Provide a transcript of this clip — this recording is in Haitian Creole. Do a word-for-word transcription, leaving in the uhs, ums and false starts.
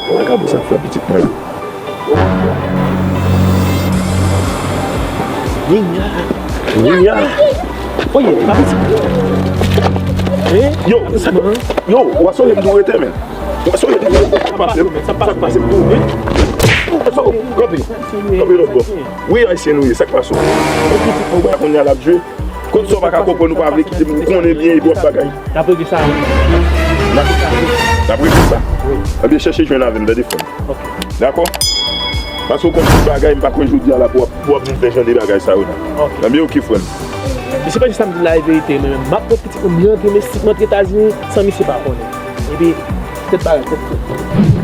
Vagabon sa fè pitit mwen yo. Ninya. Ninya. Oye, pa pitit. Eh? Yo, sa, yo, w a sonje m tou rete, men. W a sonje m tou rete. Sa k pase m? Sa k pase m tou, wi? Kanpe. Kanpe lòt bò. Wi, Ayisyen nou ye, sa k pase w? Yon pitit mwen, w pa konnen l ap jwe. Konn sa w pa ka konprann, ou pa vle kite m, ou konnen byen epi w ap bagay. N ap regle sa, wi. N ap, n ap regle sa. Wi. Ebyen, chèche jwenn avè m, tande, frè m. Ok. Dakò? Paske w konn tout bagay, m pa kwè jodi a la pou w ap, pou w ap vin fè jan de bagay sa yo la. Ok. Ebyen, ok, frè m. Mesye, pa jis sa m di la, e verite, men m ap pran pitit mwen, m rantre, men si m rantre Etazini, san misye pa konnen. Epi, tèt bagay, tèt, tèt.